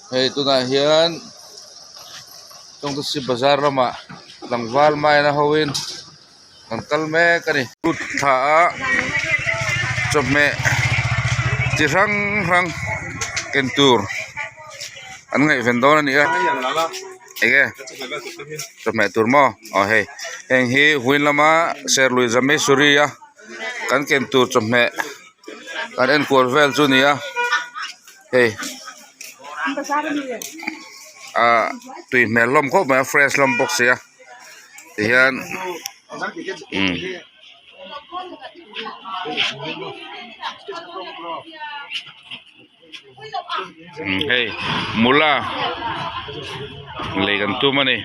Hei tunah hian Chawngtasi bazar lamah tlangval maina hoin an kal mek a ni. Lut thla a chawhmeh chi hrang hrang ken tur an ngaihven dawn a ni a enge chawhmeh tur maw aw hei heng hi vawiin lama Serlui Zamesuri a kan ken tur chawhmeh kan enkual vel chu a ni a hei ah tui hmel hlawm khawp mai a fresh hlawm bawk sia tihian umm hei mula lei kan tum a ni.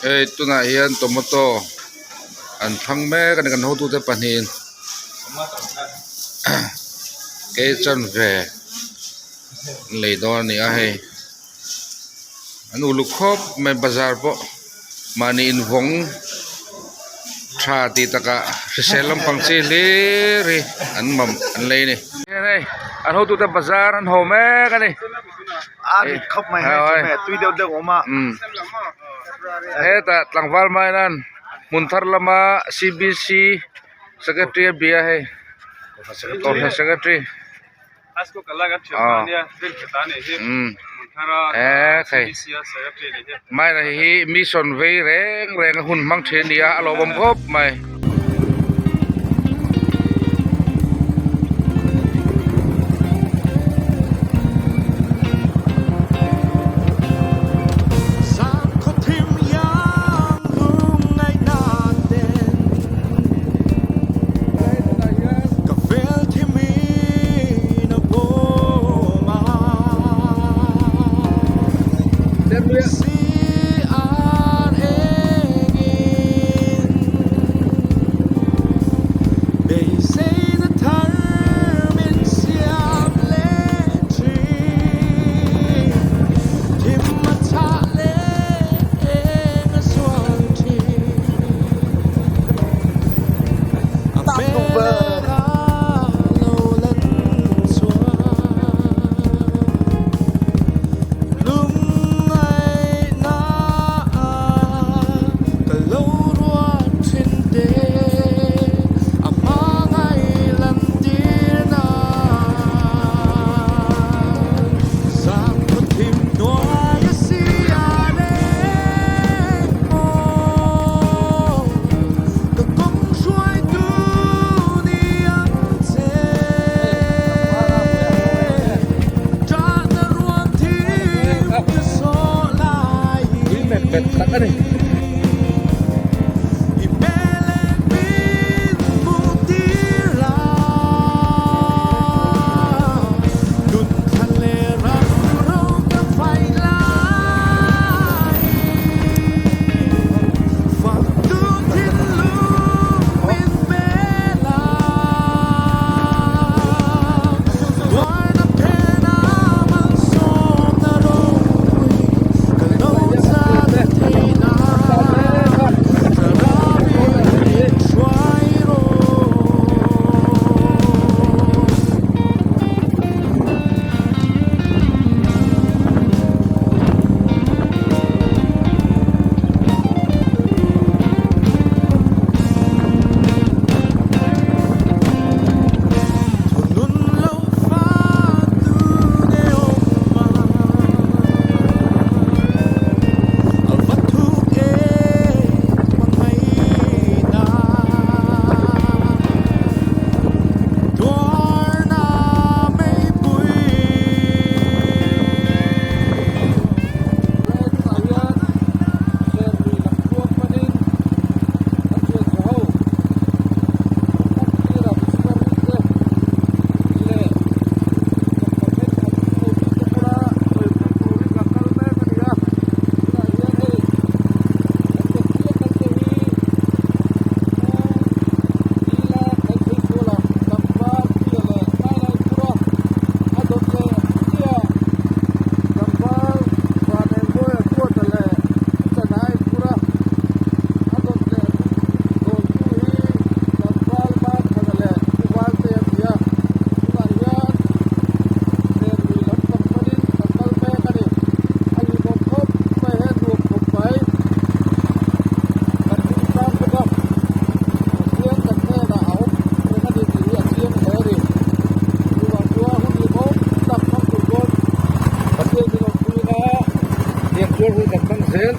Hei tunah hian tomato an thlang mek a ni kan hotute pahnihin ke chanve an lei dawn a ni a hei an uluk khawp mai bazar pawh mahni invawng tha tih takah hrisel lampang chi hlir hi an mam an lei a ni. Hei an hotute bazar an haw mek a ni. A rit khawp mai hei chu hmeh tui deuh deuh a awm a. Hetah tlangval mainan hmun thar lama CBC secretary a bia hei kohhran secretary eh thei maina hi mission vei reng reng a hun hmang thin a ni a a lawmawm khawp mai.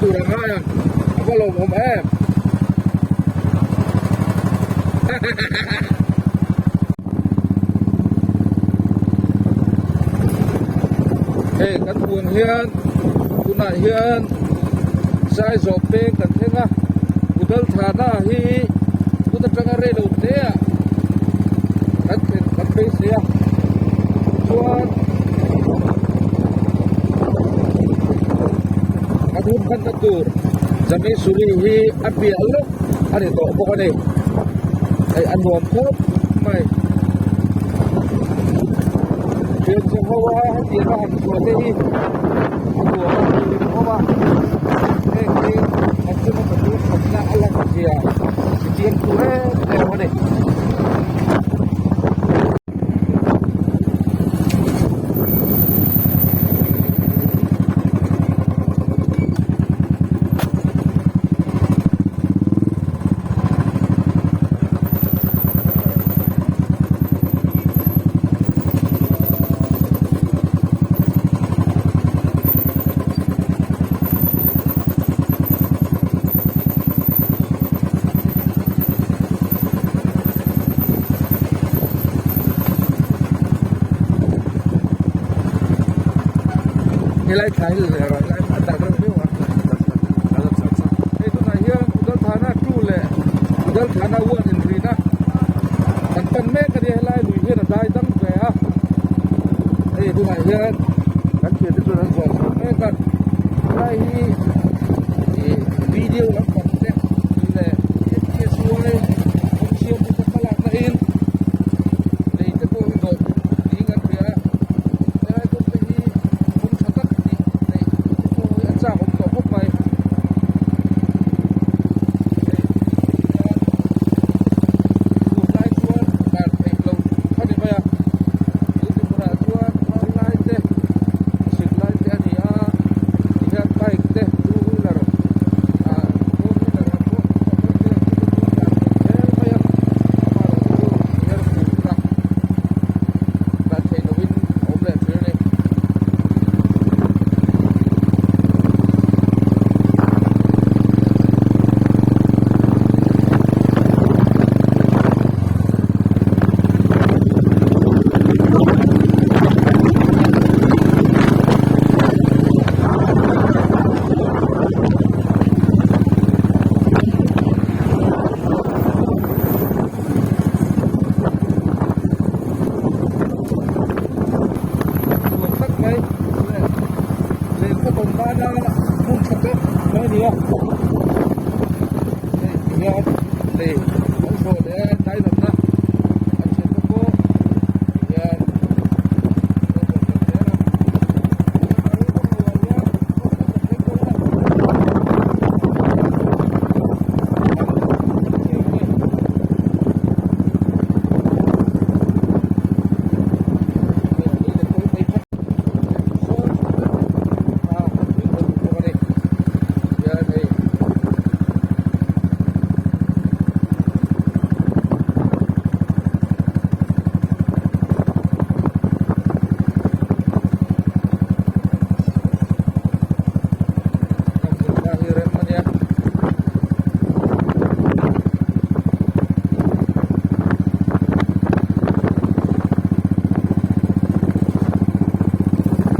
tur a ngai ang a va lawmawm em. Hei kan huan hian tunah hian zai zawh peng kan thleng a Udal Thana hi tun atanga rei lo hle ah kan thlen kan beisei a chuan kan hun hmanna tur Jamesuri hi a piah lawk a ni tawh bawk a ni hei a nuam khawp mai thian ho a hetiang a han chhuah te hi a nuam a hlimawm a heng hi kan chunga pathum thatna a lang zia chi chiang tur em em a ni. Helai thla hi a dak reuh viau a hei tunah hian Udalthana 2 leh Udalthana 1 inrina kan pan mek a nia helai lui hian a dai dang ve a hei tunah hian kan thiante chuan an zawh chho mek a helai hi ih video lampang te leh MTSY kawng siam te hmalakna in lei te pawh hi dawh niin kan hria a helai kawng te hi kawng tha tak tih neih te pawh hi a chak awm tawh khawp mai hei hian tunlai chuan dan theih loh a ni mai a tun hmunah chuan phar lai te hrisik lai te a ni a tihian bike te two wheeler ah four wheeler ah pawh motor te chu dan theih zel mai a amaherawhchu tihian fur a dan theih lohin a awm leh thin a ni. Nuam tak mai leh lehkha tawn dana hmun tha tak mai a ni a hei ti hian lei an zawh leh a tlai lamna an thiante pawh ti hian an lo zawh leh zel a.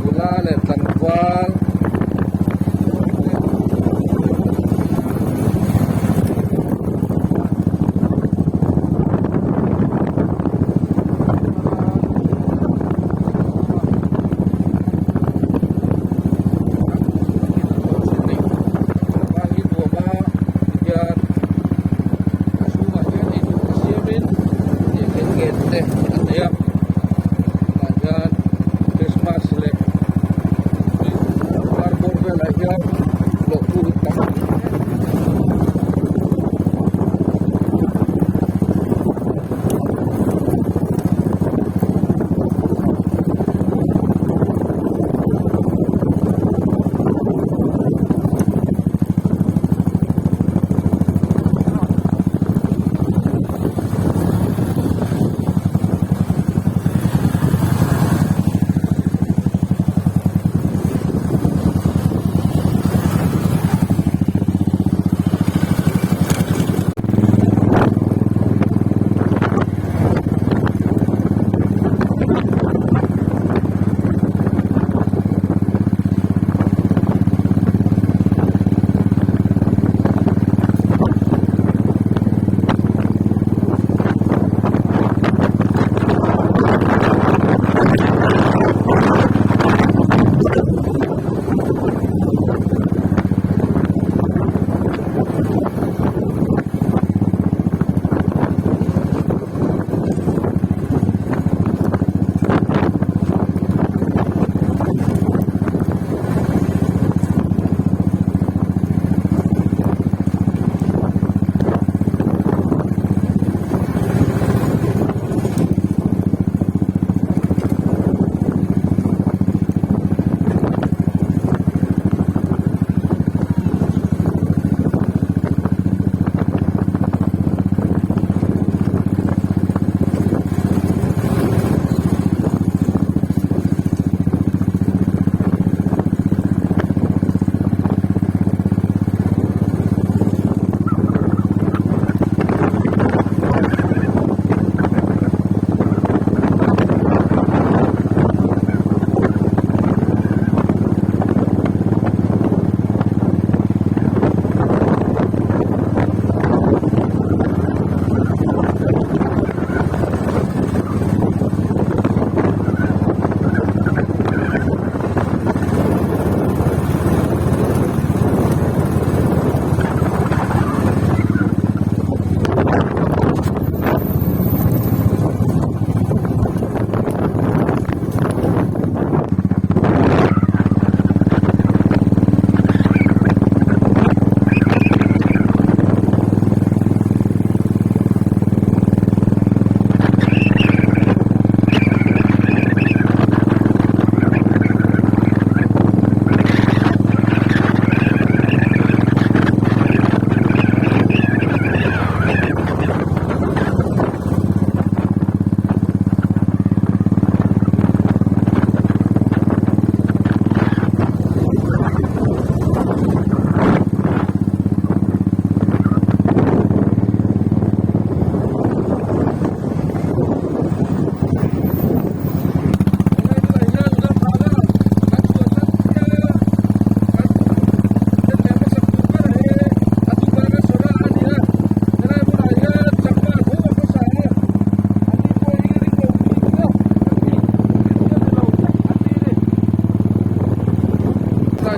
Nula leh tlangval A chhungah hian eitur te siamin ih thil ngen te an nei a tah hian Christmas leh.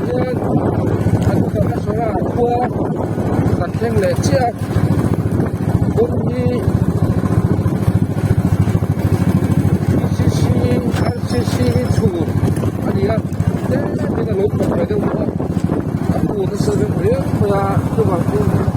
hian Anukakaswara khua kan thleng leh chiah a kawng hi PCC RCC hi chhun a ni a tlemin a lo kawp ve deuh tawh a a bu nasa deuh riau mai a chuvang chuan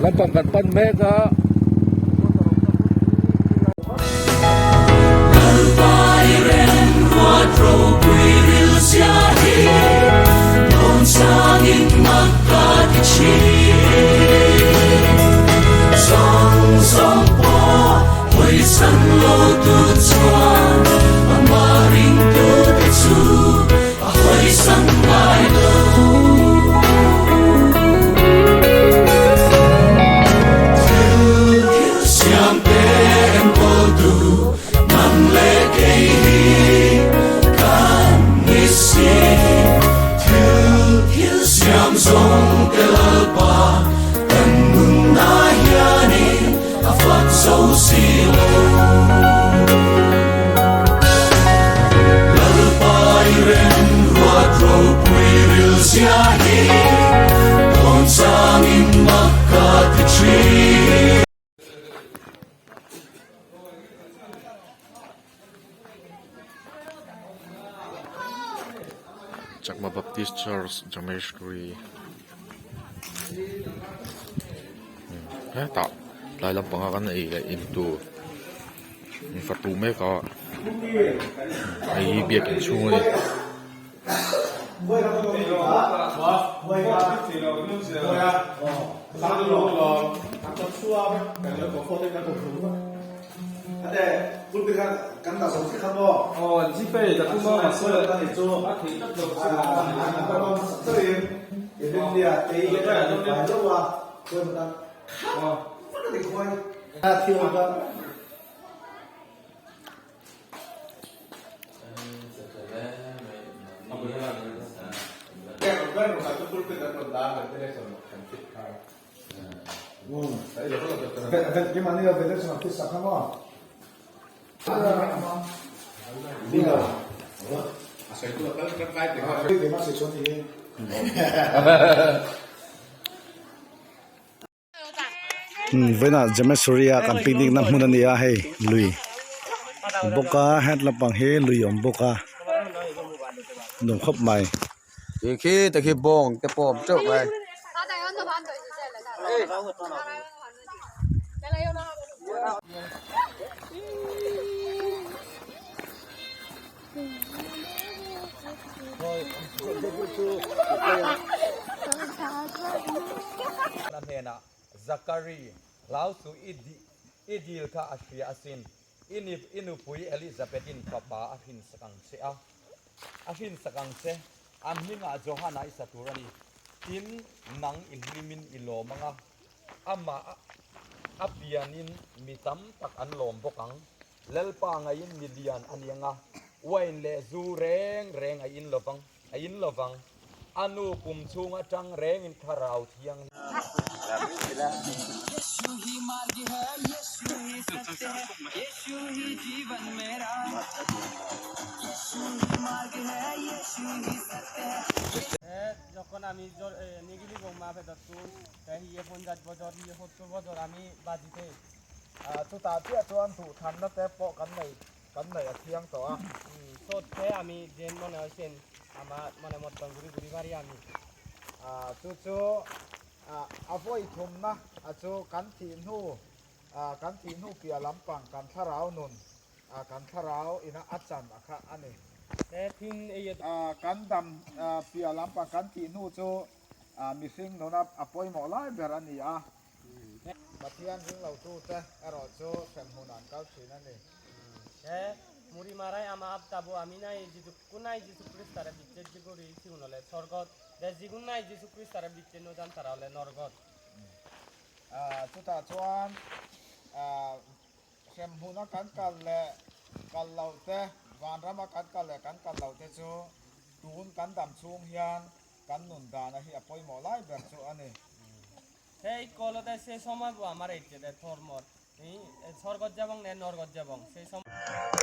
Lampang kan pan mek a. Chakma Baptist Church Jameshguri hetah tlai lampanga kan ei leh in tur. Fatu mek a hei hi biakin chhung a ni. Vawiinah Jameswari a kan picnic na hmun a ni a hei lui awm bawk a het lampang hi lui a awm bawk a nuam khawp mai. Na hnenah, Zakari, hlau suh i i dil kha a hria asin. I ni i nupui Elizabeth-in fapa a hrinsak ang che a, a hrinsak ang che. A hmingah Johana i sa tur a ni. Tin, nang i hlimin i lawm ang a, amah a pianin mi tam tak an lawm bawk ang. Lalpa ngaiin mi lian a ni ang a, uain leh zu reng reng a in lovang, a in lovang. A nu pum chhung atang rengin thlarau thiang. Chutah chiah chuan duhthanna te pawh kan nei kan nei a thiang tawh a. Chu chu a vawi thumna a chu kan thih hnu kan thih hnu piah lampang kan thlarau nun kan thlarau ina a chan a kha a ni. Kan dam piah lampang kan thih hnu chu mihring nuna a pawimawh lai ber a ni a. Pathian ring lotute erawh chu hremhmun an kal thin a ni. Chutah chuan hremhmuna kan kal leh kal loh te, vanrama kan kal leh kan kal loh te chu tun kan dam chhung hian kan nun dana hi a pawimawh lai ber chu a ni.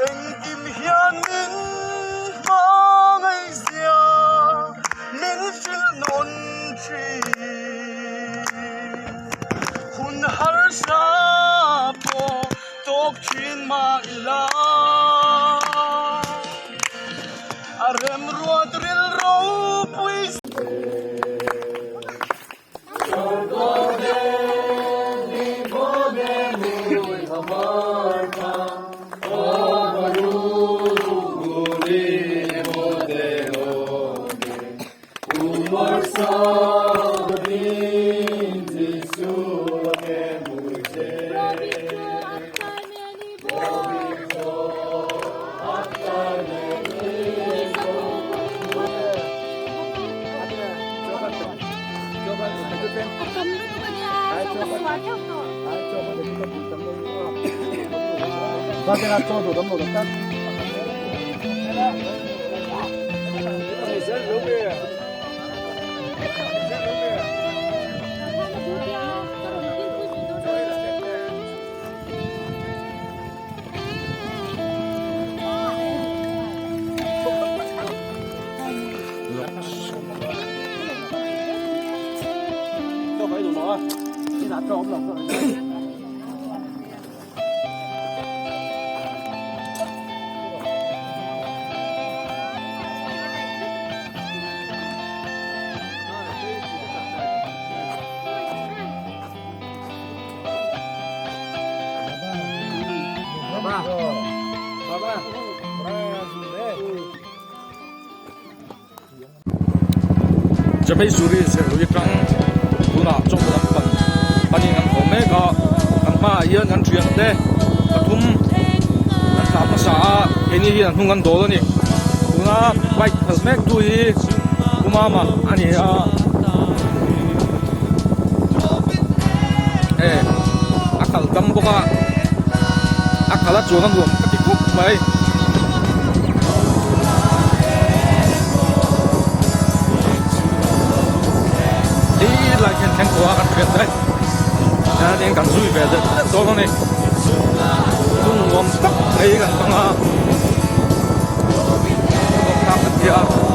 Engkim hian min hmangaihzia min hrilh nawn thin. Hun harsa pawh tawk thin mah ila. A remruat rilropui. Jamesuri Serlui atang tunah chawhnu lam pan panin an haw mek a kan hmaah hian kan thian te pathum an tlan hmasa a keini hian an hnung an dawl a ni tuna bike khalh mek tu hi Pu Mama a ni a e a kal dam bawk a a kal a chuan a nuam ka ti khawp mai. Helai hian thleng tawh a kan hriat daih hianin kan zui ve deuh deuh dawn a ni chung nuam tak mai kan hmang a a bawk tak a nia.